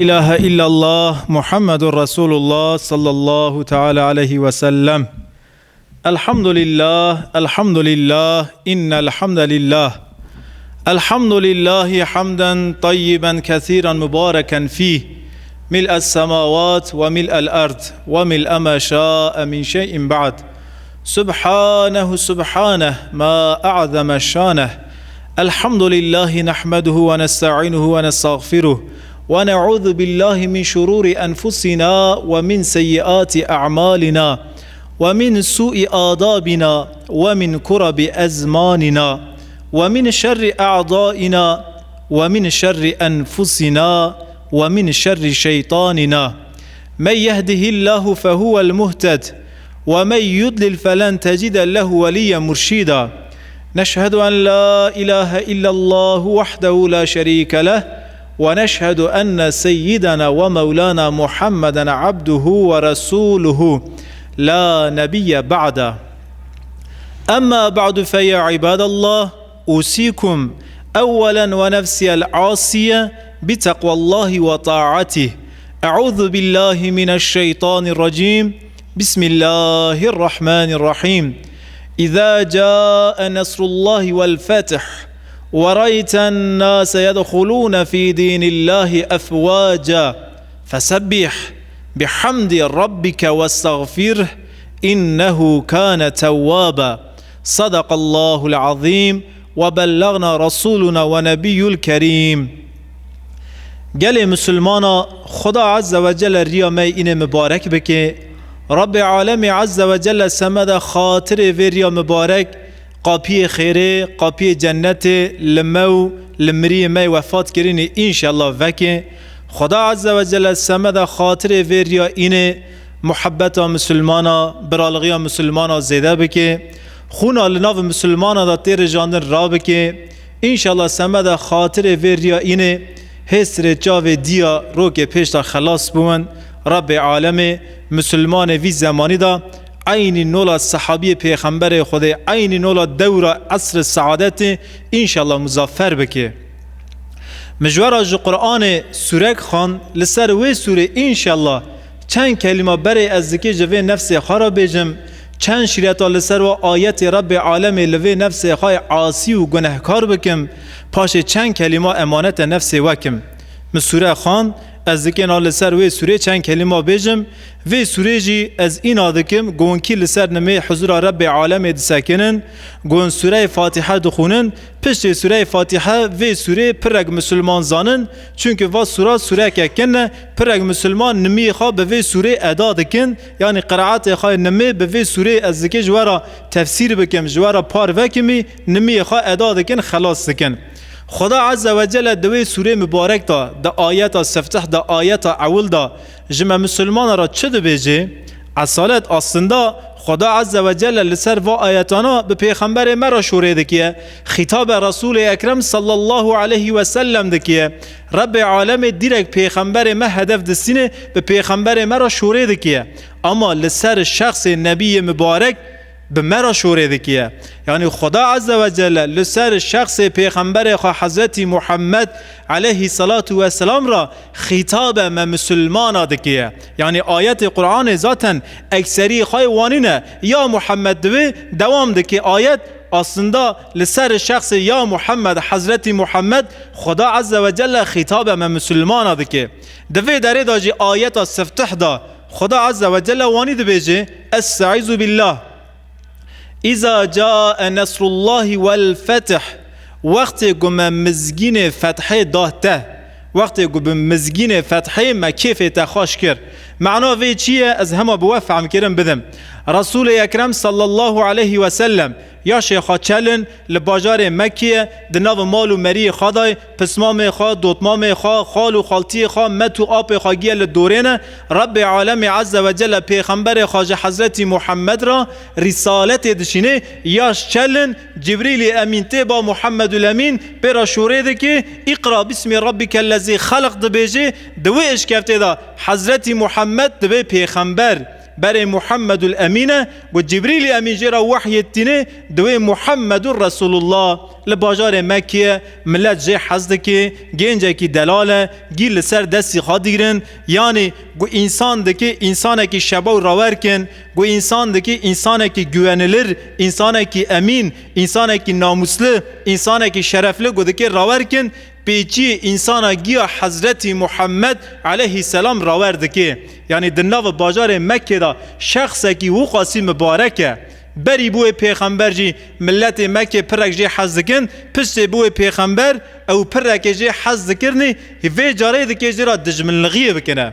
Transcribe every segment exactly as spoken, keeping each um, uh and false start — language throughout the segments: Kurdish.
إله إلا الله محمد رسول الله صلى الله تعالى عليه وسلم. الحمد لله، الحمد لله، إن الحمد لله. الحمد لله حمدا طيبا كثيرا مباركا فيه، ملء السماوات وملء الأرض وملء ما شاء من شيء بعد. سبحانه، سبحانه، ما أعظم شانه. الحمد لله نحمده ونستعينه ونستغفره، ونعوذ بالله من شرور أنفسنا ومن سيئات أعمالنا، ومن سوء آدابنا، ومن كرب أزماننا، ومن شر أعدائنا، ومن شر أنفسنا، ومن شر شيطاننا. من يهده الله فهو المهتد، ومن يضلل فلن تجد له وليا مرشدا. نشهد أن لا إله إلا الله وحده لا شريك له، ونشهد أن سيدنا ومولانا محمدا عبده ورسوله لا نبي بعده. أما بعد، فيا عباد الله، أوصيكم أولا ونفسي العاصية بتقوى الله وطاعته. أعوذ بالله من الشيطان الرجيم. بسم الله الرحمن الرحيم. إذا جاء نصر الله والفتح ورأيت الناس يدخلون في دين الله أفواجا فسبح بحمد ربك واستغفره إنه كان توابا. صدق الله العظيم وبلغنا رسولنا ونبي الكريم. Gelê Musulmana, Xuda Azze ve Celle riya me yê înê mibarek bike. Rabbê Alemê Azze ve Celle semeda xatirê vê riya mibarek qapiyê xêrê, qapiyê cennetê li me û li miriyê me yê wefat kirinê înşallah veke. Xuda Azze ve Celle semeda xatirê vê riya înê muhebbeta Musulmana, biralixiya Musulmana zêde bike. Xûna li nav Musulmana de tê rijandin rabike. Înşallah semeda xatirê vê riya înê hêstirê çavê diya rokê pêş de xelas bûn. Rabbê Alemê Musulmanê vî zemanî de eynî nola sehabiyê Pêxemberê Xwedê, eynî nola dewra esrê saadetê înşallah muzaffer bike. Min ji we re ji Qur'anê sûrek xwend, li ser wê sûrê înşallah çend kelîma berê ez dikê ji vê nefsê xwe re bêjim, çend şîreta li ser wê ayetê Rebbê Alemê li vê nefsê xwe yê asî û gunehkar bikim, paşê çend kelîma emanete nefsê we kim. Min sûre xwend, ez dikê niha li ser wê sûrê çend kelîma bêjim, vê sûrê jî ez îna dikim, ku hûn kî li ser nimê huzura Rebbê Alemê disekinin, ku hûn sûreyê Fatîhe dixwînin, piştê sûreyê Fatîhe vê sûrê pirek Musulman zanin, çunke va sûra sûrekek kin e, pirek Musulman nimiyê xwe bi vê sûrê eda dikin, yanî qiraetê xwe yê nimê bi vê sûrê ez dikê ji we re tefsîr bikim, ji we re par vekimî, nimiyê xwe eda dikin, xelas dikin. Xuda Azze ve Celle di wê sûrê mibarek de, di ayeta siftih de, ayeta ewil de, ji me Musulmana re çi dibêje? Esalet aslında Xuda Azze ve Celle li ser va ayetana bi Pêxemberê me re şorê dikiye. Xîtabe Resûlê Ekrem sallallahu aleyhi ve sellem dikiye. Rebbê Alemê dîrek Pêxemberê me hedef distîne, bi Pêxemberê me re şorê dikiye. Ama li ser şexsê Nebiyê Mibarek bi me re şorê dikiye. Yanî Xuda Azze ve Celle li ser şexsê Pêxemberê xwe Hezretî Muhammed aleyhî salatu ve selam re xîtabe me Musulmana dikiye. Yanî ayetê Qur'anê zaten ekserî xwe yê wanî ne. Ya Muhammed divê dewam dike ayet, aslında li ser şexsê ya Muhammed, Hezretî Muhammed, Xuda Azze ve Celle xîtabe me Musulmana dike. Di vê derê de jî ayeta siftih de Xuda Azze ve Celle wanî dibêje, Estaizu billah. İza ca'e nesrullahi vel feth. Wextê ku me mizgînê fethê da te. Wextê ku bi mizgînê fethê me kêfê te xweş kir. Mena vê çi ye? Ez hema bi we fehmkirin bidim. Resûlê Ekrem sallallahu aleyhi ve sellem yaşê xwe çelin li bajarê Mekkiyê di nav mal û meriyê xwe de, pismamê xwe, dotmamê xwe, xal û xaltiyê xwe, met û apê xwe giye li dorê ne. Rebbê Alemê Azze ve Celle Pêxemberê xwe ji Hezretî Muhammed re rîsaletê dişînê, yaş çelin, Cibrîlî Emîn tê ba Muhammedul Emîn pê re şorê dike, Îqra bismî rabbikellezî xeleq dibêje, di wê eşkeftê de Hezretî Muhammed dibe pêxember. berê Muhammedul Emîn e, ku Cibrîlî Emîn jê re wehyê tîne, diwê Muhammedun Resulullah. Li bajarê Mekkê ye, millet jê hez dike, gencekî delal e, gî li ser destî xwe digrin, yanî ku însan dike, însanekî şebaw rawer kin, ku însan dike, însanekî güvenilir, însanekî emîn, însanekî namûsli, însanekî şerefli, ku dike rawer kin, pêçiyê însana giya Hezretî Muhammed aleyhisselam rawer dike. Yanî di nav bajarê Mekkê de şexsekî wiqasî mibarek e. Berî bûyê pêxember jî milletê Mekkê pirek jê hez dikin, piştê bûyê pêxember ew pirekê jê hez dikirinê, vê carê dike jê re dijminlixiyê bikine.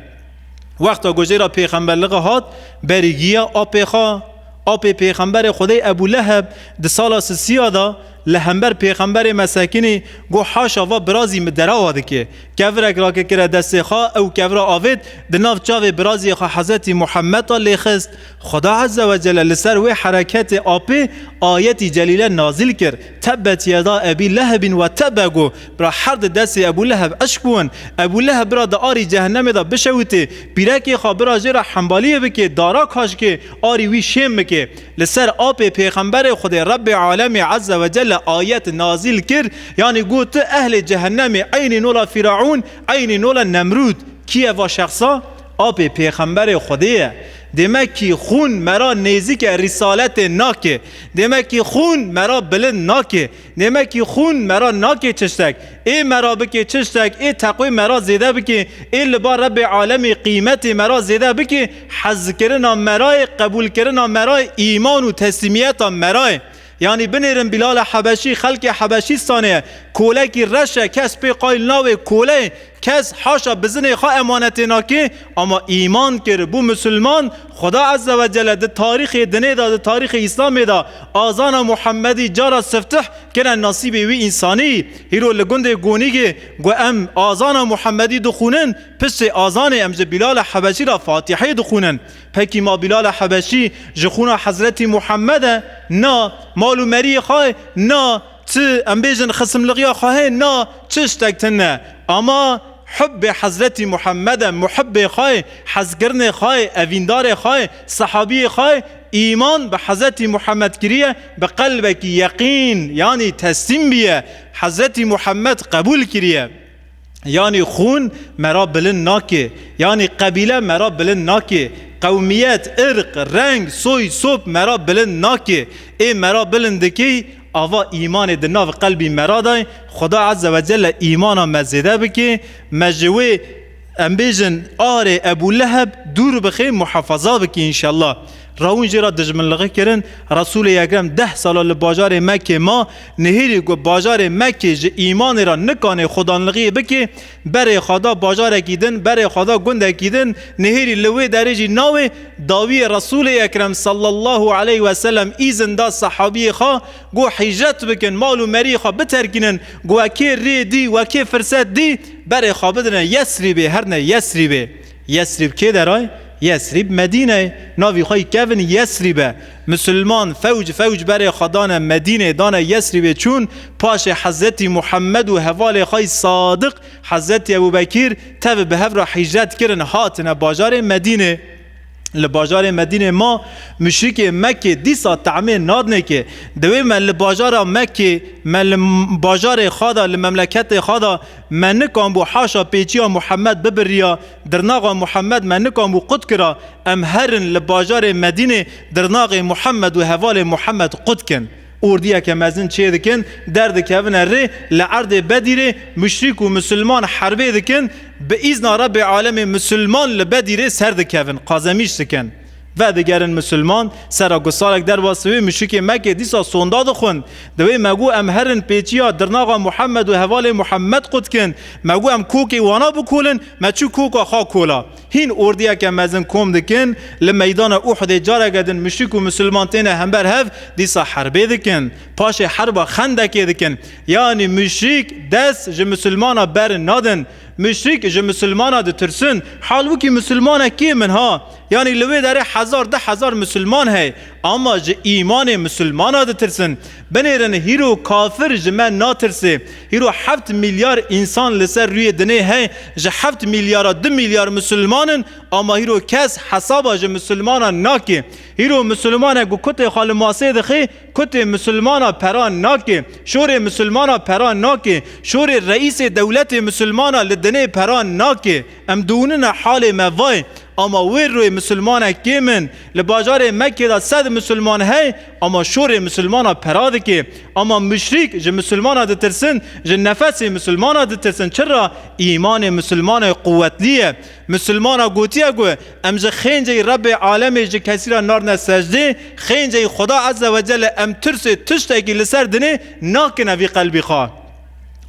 Wexta ku jê re pêxemberlixe hat, berî giya apê xwe, apê pêxemberê Xwedê Ebû Leheb di sala sisiya de li hember pêxemberê me sekinî, got, "Haşa va birazî min derawa dike." Kevirek rakekire destê xwe, ew kevira avêt, di nav çavê biraziyê xwe Hezretî Muhammed de lêxist. Xweda Azze ve Celle li ser wê hereketê apê ayetî celîle nazil kir. "Tebbet yeda Ebî Lehebin ve tebbe," got, bira her di destê Ebû Leheb eşk bûn. Ebû Leheb bira di arî cehennemê de bişewitê, pîrekê xwe bira jê re hembaliyê bike, dara kaşkê, arî wî şêm bike. Li ser apê pêxemberê Xwedê Rebbê Alemê Azze ve Celle ayet nazil kir, yanî got, "Tu ehlê cehennemê, eynî nola Fîraûn, eynî nola Nemrûd." Kî ye va şexsa? Apê pêxemberê Xwedê ye. Demekî xûn me ra nêzîk e, rîsaletê nake. Demekî xûn me ra bilind nake. Demekî xûn me ra nake tiştek. Ê me ra bike tiştek, ê teqwê me ra zêde bike, ê li ba Rebbê Alemê qîmetê me ra zêde bike, hezkirina me ra ye, qebûlkirina me ra ye, îman û teslîmiyeta me ra ye. Yanî binêrin Bilal Hebeşî, xelkê Hebeşîstanê ye, kolekî reş e, kes pê qayil nabê, kole ye, kes haşa bizinê xwe emanetê nake, ama îman kir, bû misilman, Xweda Azze ve Celle di tarîxê dinê de, di tarîxê Îslamê de azana Muhammedî cara siftih kire nasîbê wî însanî. Hîro li gundê Gonîgê ku em azana Muhammedî dixwînin, piştê azanê em ji Bilal Hebeşî re Fatîheyê dixwînin. Pekî ma Bilal Hebeşî ji xûna Hezretî Muhammed e? Na. Mal û meriyê xwe ye? Na. Çi, em bêjin, xisimlixiya xwe heye? Na, çi tiştek tune. Ama hubbê Hezretî Muhammed e, muhibbê xwe ye, hezkirinê xwe ye, evîndarê xwe ye, sehabiyê xwe ye, îman bi Hezretî Muhammed kiriye, bi qelbekî yeqîn, yanî teslîm biye, Hezretî Muhammed qebûl kiriye. Yanî xûn me ra bilind nake. Yanî qebîle me ra bilind nake. Qewmiyet, irq, reng, soy, sop me ra bilind nake. Ê me ra bilind dikey, ava îmanê di nav qelbî me ra dayê. Xweda Azze ve Celle îmana me zêde bike. Me ji wê, em bêjin, arê Ebû Leheb dûr bixê, muhafaza bike înşallah. Rawin jê re dijminlixî kirin. Resûlê Ekrem deh sala li bajarê Mekkê ma, nihêrî ku bajarê Mekkê ji îmanê re nikanê xudanlixiyê bike, berê xwe da bajarekî din, berê xwe da gundekî din, nihêrî li wê derê jî nawê, dawiyê Resûlê Ekrem sallallahu aleyhi ve sellem îzin da sehabiyê xwe, got, "Hîcret bikin, mal û meriyê xwe biterkînin, got, wekê rê dî, wekê firset dî, berê xwe bidine Yesrîbê, herine Yesrîbê." Yesrîb kê derayê? Yesrîb Medîneyê. Navî xwe yî kevin Yesrîb e. Misilman fewc fewc berê xwe dane Medînê, dane Yesrîbê çûn. Paşê Hezretî Muhammed û hevalê xwe yî sadiq Hezretî Ebû Bekîr tev bi hev re hîcret kirin, hatine bajarê Medînê. Li bajarê Medînê ma, muşrikê Mekkê dîsa tehmê nadinê ke, dewê me li bajara Mekkê, me li m-, bajarê xwe de, li memleketê xwe de, me nikan bû haşa pêçiya Muhammed bibiriya, dirnaxa Muhammed me nikan bû qut kira, em herin li bajarê Medînê dirnaxê Muhammed û hevalê Muhammed qut kin. Ordiyeke mezin çê dikin, derdikevine rê, li erdê Bedîrê muşrîk û misilman herbê dikin, bi îzna Rebbê Alemê misilman li Bedîrê ser dikevin, qazemîş dikin. Vedigerin misilman, sera ku salek derbasî wê muşrikê Mekkê dîsa sonda dixwin. Dewê me got em herin pêçiya dirnaxa Muhammed û hevalê Muhammed qut kin. Me got em kokê wana bikolin, me çû koka xwe kola. Hîn ordiyeke mezin kom dikin, li meydana Uhudê careke din muşrik û misilman têne hember hev, dîsa herbê dikin. Paşê herba Xendekê dikin. Yanî muşrik dest ji misilmana ber nadin. Muşrîk ji misilmana ditirsin. Halbûkî misilmanek kêm in ha. Yanî li wê derê hezar, du hezar misilman hey. Ama ji îmanê misilmana ditirsin. Binêrin hîro kafir ji me natirsê. Hîro heft milyar însan li ser rûyê dinê hey. Ji heft milyara du milyar misilman in. Ama hîro kes hesaba ji misilmana nake. Hîro misilmanek ku kutê xwe li masê dixê, kutê misilmana pera nake. Şorê misilmana pera nake. Şorê reîsê dewletê misilmana li dinê pera nake. Em diûnine halê me vay. Ama wê rûyê misilmanek kêm in. Li bajarê Mekkê de sed misilman hey, ama şorê misilmana pera dike. Ama muşrîk ji misilmana ditirsin, ji nefesê misilmana ditirsin. Çira? Îmanê misilmana quwetlî ye. Misilmana gotiye ku em ji xêncê Rebbê alemê ji kesî re narine secdê, xêncê Xuda Azze ve Celle em tirsê tiştekî li ser dinê nakine vî qelbî xwe.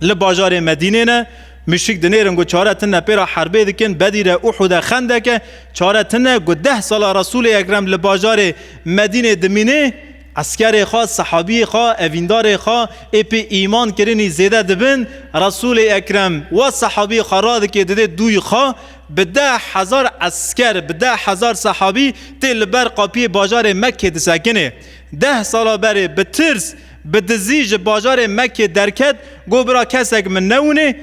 Li bajarê Medînê ne, muşrîk dinêrin ku çare tune pê re herbê dikin, Bedîr e, Uhud e, Xendek e, çare tune ku deh sala Resûlê Ekrem li bajarê Medînê dimînê, eskerê xwe, sehabiyê xwe, evîndarê xwe, ê pê îman kirinî zêde dibin, Resûlê Ekrem we sehabiyê xwe radike didê dûyî xwe, bi deh hezar esker, bi deh hezar sehabî tê li ber qapiyê bajarê Mekkê disekinê. Deh sala berê bi tirs, bi dizî ji bajarê Mekkê derket, got, bira kesek min newinê,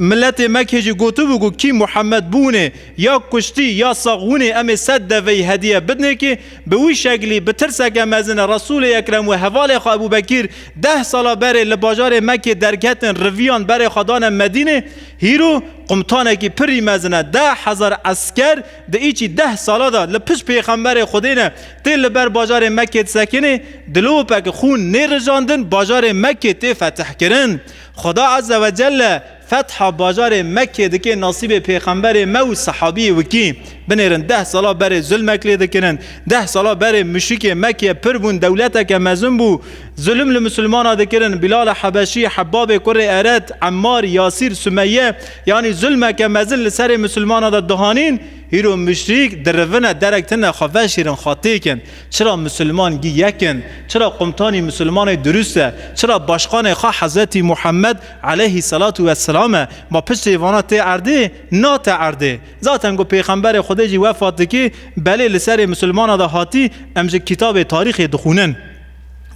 Miletê Mekkê jî gotibû ku kî Muhammed bûnê, ya kuştî ya sax wûnê, em ê sed deveyî hediye bidinê kî, bi wî şeklî, bi tirseke mezin e Resûlê Ekrem û hevalê xwe Ebû Bekîr deh sala berê li bajarê Mekkê derketin, riviyan berê xwe dane Medînê, hîro qumtanekî pirî mezin e, deh hezar esker di îçî deh sala de li pişt Pêxemberê Xwedê ne, tê li ber bajarê Mekkê disekinê, dilopek xûn nêrijandin, bajarê Mekkê tê fetihkirin. Xuda Azze ve Celle fetha bajarê Mekkê dike nasîbê pêxemberê me û sehabiyê wikî. Binêrin deh sala berê zulmek lê dikirin. Deh sala berê muşrikê Mekkê pir bûn, dewleteke mezin bû. Zulm li misilmana dikirin. Bilal Hebeşî, Hebbabê kurê Eret, Emmar, Yasîr, Sumeyye, yanî zulmeke mezin li serê misilmana de dihanîn. Hîro muşrîk dirivine, derek tine xwe veşêrin, xwe têkin. Çira misilman gî yek in? Çira qumtanî misilmanê durust e? Çira başqanê xwe Hezretî Muhammed aleyhî selatu wesselam e? Ma piştê vana tê erdê? Nate erdê. Zaten ku Pêxemberê Xwedê jî wefat dikî, belê li serê misilmana de hatî, em ji kitabê tarîxê dixwînin.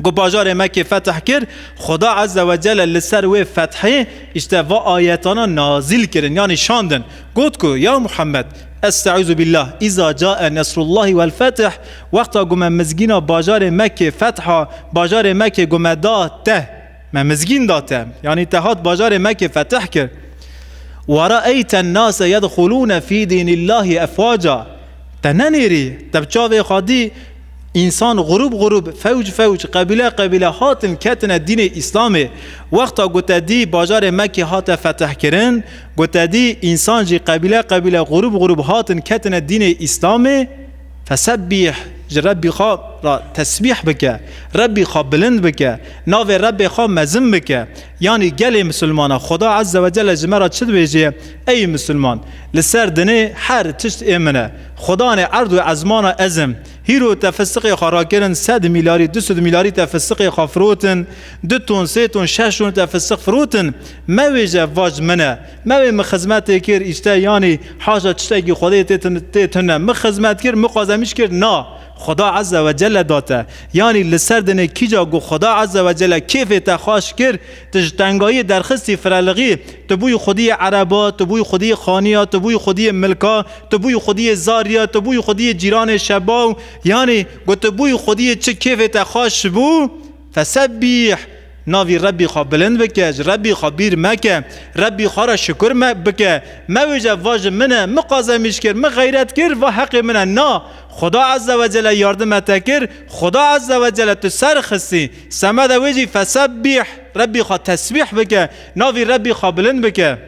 Ku bajarê Mekkê fetih kir, Xuda Azze ve Celle li ser wê fethê îşte va ayetana nazîl kirin, yanî şandin. Got ku, ya Muhammed, Estaizu billah, iza cae nesrullahi vel fetih, wexta ku me mizgîna bajarê Mekkê fetha, bajarê Mekkê ku me da te, me mizgîn da te, yanî te hat bajarê Mekkê fetih kir. Ve raeyten nase yedxulûne fî dînillahi efwaca. Te nenêrî, te bi çavê xwe dî, însan xurûb xurûb, fewc fewc, qebîle qebîle hatin ketine dînê Îslamê. Wexta ku te dî bajarê Mekkê hate fetihkirin, ku te dî însan jî qebîle qebîle, xurûb xurûb hatin ketine dînê Îslamê, fesebbîh, ji Rebbî xwe re tesbîh bike, Rebbî xwe bilind bike, navê Rebbê xwe mezin bike. Yanî gelê misilmana, Xuda Azze ve Celle ji me re çi dibêje? Ey misilman, li ser dinê her tişt ê min e. Xudanê erd û ezmana ez im. Hîro te fisiqê xwe rakirin, sed milyarî, du sed milyarî te fisiqê xwe firotin, du ton, sê ton, şeş ton te fisiq firotin, me wêje vaj min e. Me wê min xizmetê kir, îşte yanî haşa tiştekî Xwedê tê tun-, tê tune. Min xizmet kir, min qazemîş kir, na. Xuda Azze ve Celle da te. Yanî li ser dinê kîca ku Xuda Azze ve Celle kêfê te xweş kir, tu ji tengayî derxistî firelixî, tu bûyî xwediyê ereba, tu bûyî xwediyê xaniya, tu bûyî xwediyê milka, tu bûyî xwediyê zariya, tu bûyî xwediyê cîranê şebaw, yanî ku tu bûyî xwediyê çi kêfê te xweş bû, fesebbîh, navî Rebbî xwe bilind bike, ji Rebbî xwe bîr meke, Rebbî xwe re şukur me-, bike, mewêje va ji min e, min qazemîş kir, min xeyret kir, va heqê min e. Na, Xuda Azze ve Celle yardime te kir, Xuda Azze ve Celle tu ser xistî, semede wê jî fesebbîh, Rebbî xwe tesbîh bike, navî Rebbî xwe bilind bike.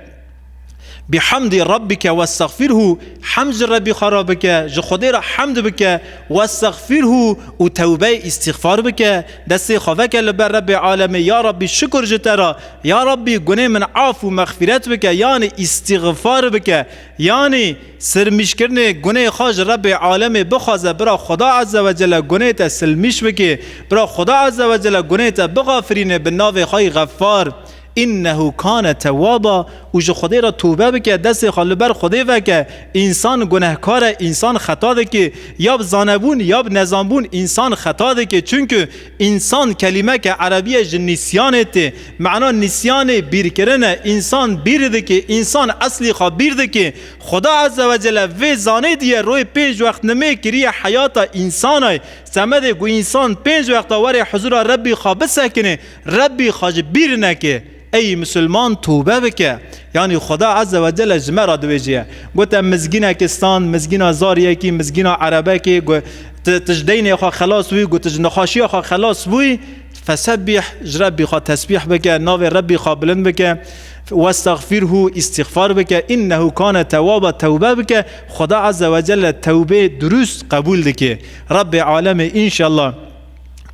Bihamdi rabbike westexfirhu, hemd ji Rebbî xwe re bike, ji Xwedê re hemd bike, westexfirhu û tewbeyê îstîxfar bike, destê xwe veke li ber Rebbê alemê, ya Rebbî şukur ji te re, ya Rebbî gunê min af û mexfîret bike, yanî îstîxfar bike, yanî sirmîşkirinê gunê xwe ji Rebbê alemê bixwaze, bira Xuda Azze ve Celle gunê te silmîş bike, bira Xuda Azze ve Celle gunê te bixafirîne bi navê xwe yî Xeffar. Înnehu kane tewwaba, û ji Xwedê re tobe bike, destê xwe li ber Xwedê veke. Însan gunehkar e, însan xeta dike, ya bi zanebûn ya bi nezanbûn însan xeta dike. Çunku însan kelîmeke erebî ye ji nîsyanê tê. Mena nîsyanê bîrkirin e. Însan bîr dike, însan eslî xwe bîr dike. Xweda Azze ve Celle vê zanê diye royê pênc wext nimê kiriye heyata însanay. Semedê ku însan pênc wexta were huzura Rebbî xwe bisekine, Rebbî xwe ji bîr neke. Ey misilman, tobe bike. Yanî Xweda Azze ve Celle ji me re dibêje. Gote mizgînekî stand, mizgîna zariyekî, mizgîna erebekî, got, tu, tu ji deynê xwe xelas bûyî, got, tu ji nexweşiya xwe xelas bûyî, fesebbîh, ji Rebbî xwe tesbîh bike, navê Rebbî xwe bilind bike, westexfîrhu, îstîxfar bike, înnehu kane tewwaba, tewbe bike, Xweda Azze ve Celle tewbê dirust qebûl dike. Rebbê alemê înşallah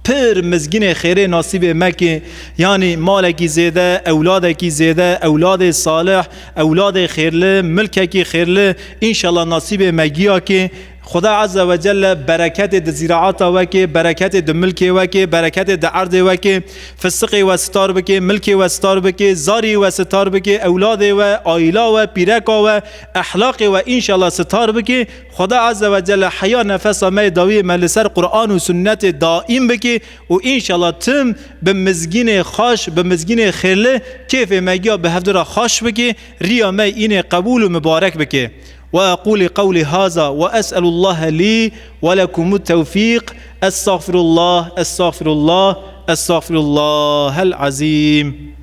pir mizgînê xêrê nasîbê me ke, yanî malekî zêde, ewladekî zêde, ewladê salih, ewladê xêrli, milkekî xêrli, înşallah nasîbê me giya ke. Xweda Azze ve Celle bereketê di zîraata we ke, bereketê di milkê we ke, bereketê di erdê we ke, fisiqê we sitar bike, milkê we sitar bike, zarî we sitar bike, ewladê we, aîla we, pîreka we, ehlaqê we înşallah sitar bike. Xweda Azze ve Celle heya nefesa me yê dawiyê me li ser Quran û Sunnetê daîm bike û înşallah tim bi mizgînê xaş, bi mizgînê xêrli kêfê me giya bi hevdira xaş bike, riya me înê qebûl û mibarek bike. Ve eqûlî qewlî haza ve es'elullahe lî ve lekumut tewfîq. Estağfirullah, estağfirullah, estağfirullahel azîm.